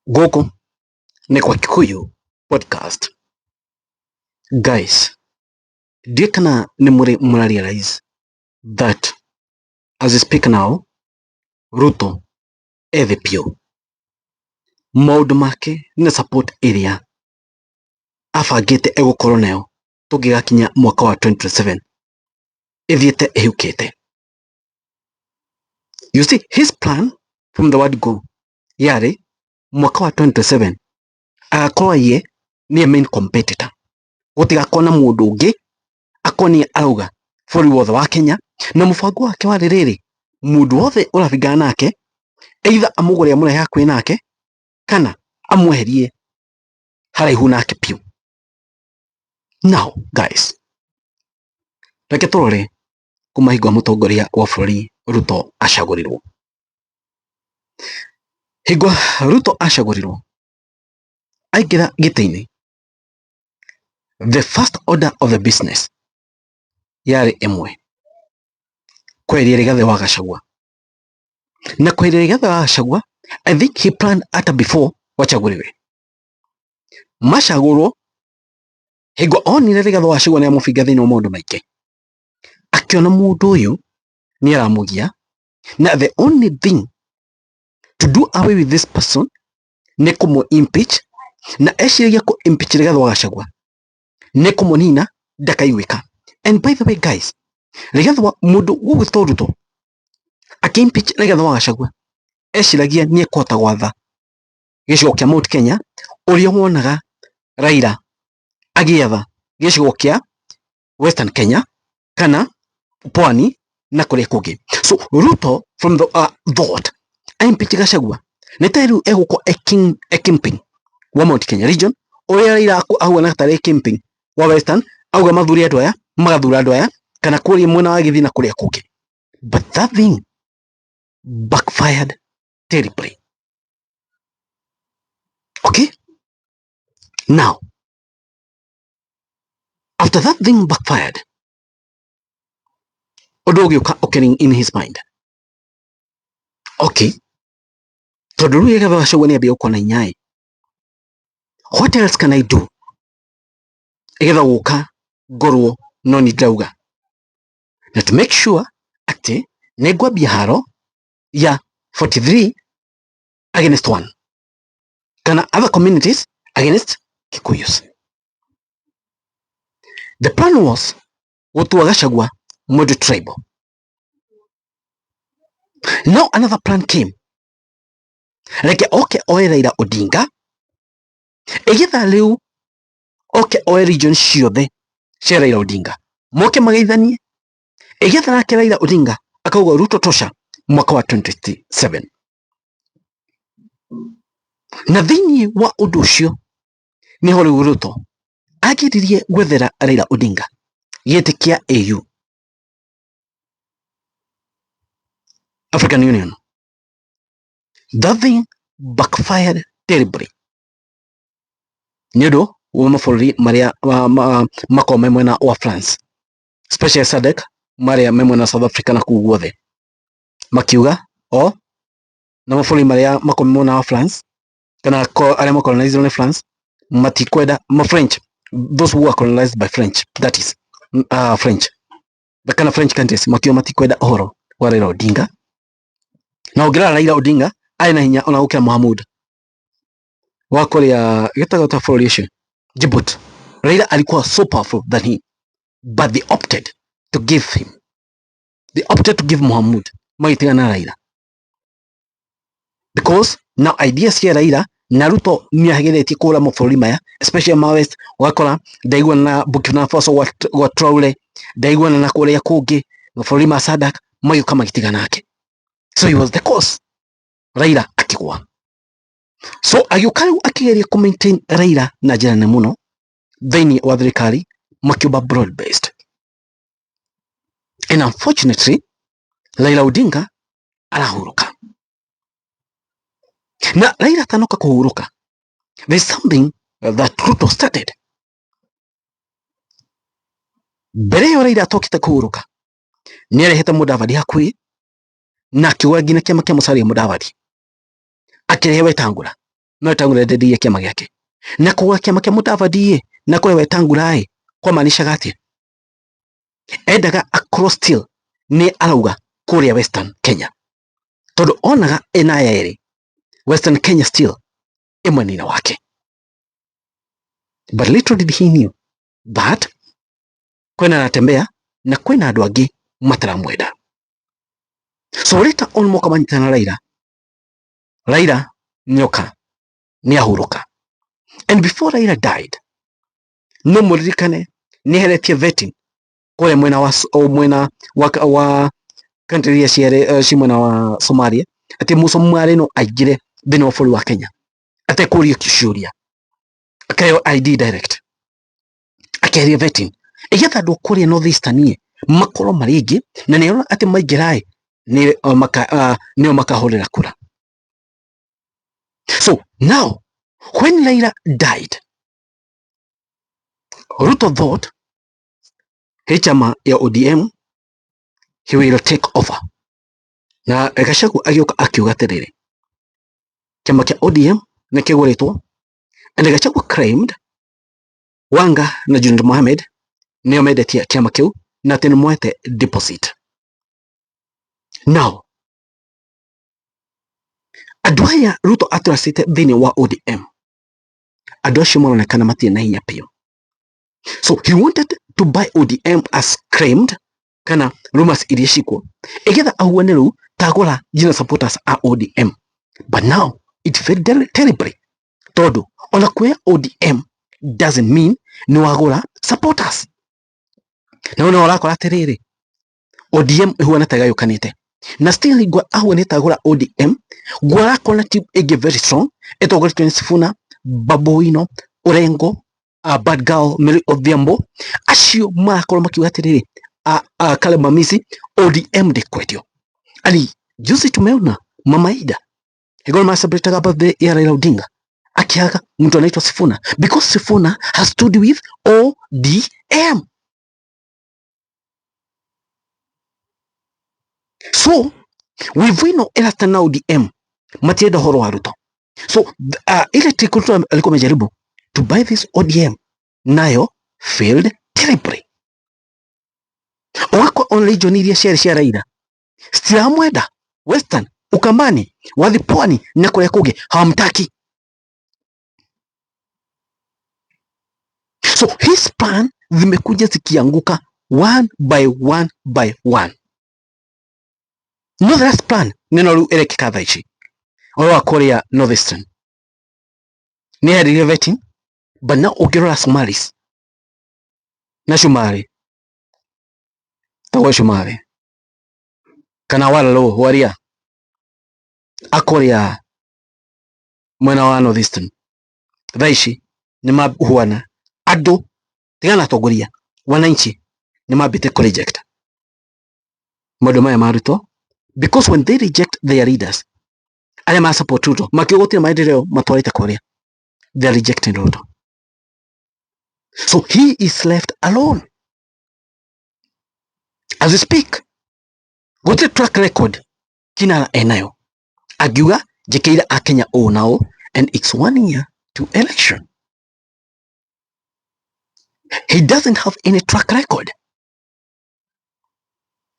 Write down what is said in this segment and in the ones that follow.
Gũkũ nĩ kwa Kikuyu Podcast. Guys, ndiũĩ kana nĩ mũrĩ mũra realize that as we speak now, Ruto e thĩ biũ. Maũndũ make na support ĩrĩa abangĩte egũkorwo nayo tũngĩgakinya mwaka wa 2027 ĩthiĩte ĩhukĩte. You see, his plan from the word go yarĩ mwaka wa 2027 agakorwo ye nĩye main competitor, gũtigakorwo na mũndũ ũngĩ akorwo nĩye arauga bũrũri wothe wa Kenya, na mũbango wake warĩ rĩrĩ, mũndũ wothe ũrabingana nake either amũgũre amũrehe hakuhĩ nake kana amweherie haraihu nake biũ. Now guys, reke tũrore kuma hingo mũtongoria wa bũrũri Ruto acagũrirwo. Hingo Ruto acagũrirwo aingĩra gĩtĩ-inĩ, the first order of the business yarĩ ĩmwe, kweheria Rigathĩ wa Gachagua. Na kweheria Rigathĩ wa Gachagua, I think he planned hata before wachagũriwe. Macagũrwo, hingo onire Rigathĩ wa Gachagua nĩ amũbinga thĩinĩ wa maũndũ maingĩ, akĩona mũndũ ũyũ nĩ aramũgia, na the only thing to do away with this person nĩ kũmũ impeach, na eciragia kũ impeach Rigathĩ wa Gachagua nĩ kũmũnina ndakaiguĩka. And by the way guys, Rigathĩ wa mũndũ gũgwĩtwo Ruto akĩ impeach Rigathĩ wa Gachagua eciragia nĩ ekũhota gwatha gĩcigo kĩa Mount Kenya ũrĩa wonaga Raila agĩatha gĩcigo kĩa Western Kenya kana Pwani na kũrĩa kũngĩ. So Ruto from the thought impeach Gachagua nĩ ta rĩu egũkorwo e kingpin wa Mount Kenya region ũrĩa Raila ahuana tarĩ kingpin wa Western, auga mathure andũ aya magathura andũ aya kana kũrĩa mwena wa Gĩthii na kũrĩa kũngĩ. But that thing backfired terribly. Okay? Now, after that thing backfired, ũndũ ũgĩũka occurring in his mind. Okay, tondũ rĩu Rigathĩ wa Gachagua nĩ ambia gũkorwo na hinya ĩ, what else can I do ĩgetha gũka ngorwo no ni ndĩrauga, na to make sure atĩ nĩ ngwambia haro ya 43 against 1 kana other communities against Kikuyus. The plan was gũtua Gachagua mũndũ tribal. Now another plan came, reke oke oe Raila Odinga ĩgetha rĩu oke oe region ciothe cia Raila Odinga moke mageithanie, ĩgetha nake Raila Odinga akauga Ruto tosha mwaka wa 2027. Na thĩinĩ wa ũndũ ũcio nĩho rĩu Ruto agiririe gwethera Raila Odinga gĩtĩ kĩa AU, African Union. That thing backfired terribly nĩ ũndũ wa mabũrũri marĩa makoragwo me mwena wa France, especially SADC marĩa me mwena wa South Africa na kũu guothe, makiuga o na mabũrũri marĩa makoragwo me mwena wa France kana arĩa macolonized nĩ France matikwenda ma French, those who were colonized by French, that is French, the kind of French countries makiuga matikwenda ũhoro wa Raila Odinga. Na ũngĩrora Raila Odinga arĩ na hinya ona gũkĩra Mohamud wa kũrĩa gĩtagwo ta bũrũri ũcio Djibouti. Raila alikuwa so powerful than he, but they opted to give him, they opted to give Mohamud, magĩtigana na Raila because now ideas cia Raila na Ruto nĩ ageretie kũra mabũrũri maya especially ma West, ũgakora ndaiguana na Burkina Faso gwa Traore, ndaiguana na kũrĩa kũngĩ mabũrũri ma SADC magĩũka magĩtigana nake. So he was the cause Raila akĩgwa. So agĩũka rĩu akĩgeria kũ maintain Raila na njĩra nene mũno thĩinĩ wa thirikari, makiũmba broad based, and unfortunately Raila Odinga arahurũka. Na Raila atanoka kũhurũka, there is something that Ruto started mbere ĩyo Raila atokĩte kũhurũka. Nĩ arehete Mudavadi hakuhĩ na akĩgũra nginya kĩama kĩa Musalia Mudavadi, akĩrehe Wetangula No Wetangula ndendirie kiama giake na kugura kiama kia Mudavadi na kure Wetangula ĩ kwamaanishaga atia? Endaga akorwo still ni arauga kuria Western Kenya tondu onaga ena aya eri Western Kenya still ĩ mwena-inĩ wake. But little did he knew that kwena anatembea na kwena andu angi mataramwenda. So later on moka manyitana na Raila, Raila nyoka ni ahuruka. And before Raila died, no muririkane ni eheretie vetting kuria mwena wa mwena wa country iria ciarĩ ci mwena wa Somalia ati Mũsomali no aingĩre thĩinĩ wa bũrũri wa Kenya atekũrio ciũria, akaheo ID direct, akeheria vetting igetha andũ kũrĩa North Eastern makorwo marĩ aingĩ, na nĩ arona atĩ maingĩra nĩo makahũrĩra kura. So now when Raila died, Ruto thought hĩ chama ya ODM he will take over. Na Gachagua agĩũka akiuga atĩrĩrĩ, kĩama kĩa ODM nĩ kĩgũrĩtwo, and Gachagua claimed Wanga na Junet Mohamed nĩo mendetie kĩama kĩu na atĩ nĩ moete deposit. Now andũ aya Ruto atracĩte thĩinĩ wa ODM, andũ acio maronekana matirĩ na hinya biũ. So he wanted to buy ODM as claimed, kana rumors iria cikuo, igetha ahuane rĩu tagũra nginya supporters a ODM. But now it failed terribly, tondu ona kuoya ODM doesn't mean ni wagũra supporters. Na no ũrakora atĩrĩrĩ, ODM ĩhuana ta ĩgayũkanĩte, na still ahuanĩte agũra ODM, gwarakora na team ĩngĩ very strong ĩtongoretio nĩ Sifuna, Babu Owino, Orengo, Bad Girl Mary Odhiambo, acio marakorwo makiuga atĩrĩrĩ, Caleb Mamisi, ODM ndĩkwendio. Ali juzi tumeona Mama Ida Igor ma birthday ya Raila Odinga akiaga mtu anaitwa Sifuna because Sifuna has stood with ODM. So wivu ino ĩrata na ODM matienda horo wa Ruto. So ile trick Ruto alikuwa amejaribu to buy this ODM nayo failed terribly. Ũgakora on region iria ciarĩ cia Raila citiramwenda, Western, Ukambani, wathi Pwani na kũrĩa kũngĩ hawamtaki. So his plan zimekuja zikianguka one by one by one. No the last plan nĩno rĩu ĩrekĩka thaa ici ũhoro wa kũrĩa Northeastern nĩ eheririe vetting, but now ũngĩrora Somalis na Shumari tagwo Shumari kana Walalo waria akũrĩa mwena wa Northeastern thaa ici nĩ mahuana andũ tigana na atongoria wananchi nĩ mambĩte kũ reject maũndũ maya ma Ruto, because when they reject their leaders arĩa ma support Ruto makiuga gũtirĩ maendeleo matwarĩte kũrĩa, they are rejecting Ruto. So he is left alone as we speak. Gũtirĩ track record Kinara enayo angiuga njĩkĩire akenya ũũ na ũũ, and it's 1 year to election. He doesn't have any track record.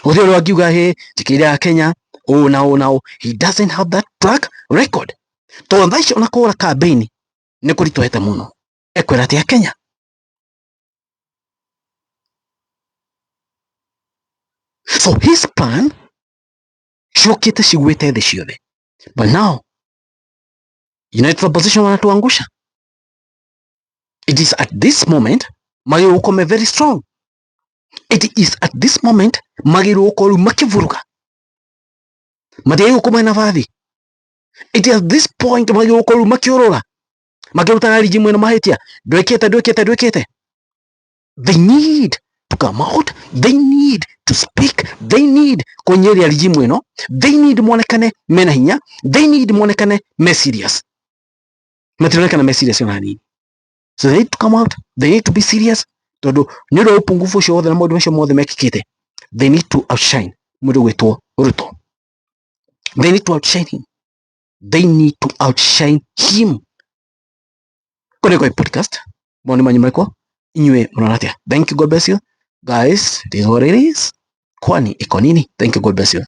Gũtirĩ ũrĩa angiuga hĩ njĩkĩire akenya ũũ na ũũ na ũũ. He doesn't have that track record. Tondũ thaa ici ona kũhũra campaign nĩ kũritũhĩte mũno. Ekwĩra atĩ akenya. So his plan ciũkĩte cigwĩte thĩ ciothe. But now United Opposition wanatuangusha. It is at this moment magĩrĩirwo gũkorwo me very strong. It is at this moment magĩrĩirwo gũkorwo rĩu makĩvuruga, matiagĩrĩirwo kũmahe nabathi. It is at this point magĩrĩirwo gũkorwo rĩu makĩũrũra, makĩrutaga rigi mwena mahĩtia, ndwĩkĩte ndwĩkĩte ndwĩkĩte. They need to come out, they need to speak, they need kũnyeria regime ĩno, they need monekane mena hinya, they need monekane me serious. Matironekana me serious ona hanini. So they need to come out, they need to be serious, tondu nĩ ũndũ wa upungufu ũcio wothe na maũndũ macio mothe mekĩkĩte, they need to outshine mũndũ gwĩtwo Ruto. They need to outshine him. They need to outshine him. Kũrĩ podcast mawoni manyu marĩkũ inyuĩ mũrona atĩa? Thank you, God bless you guys. It is what it is. Kwani iko nini? Thank you, God bless you.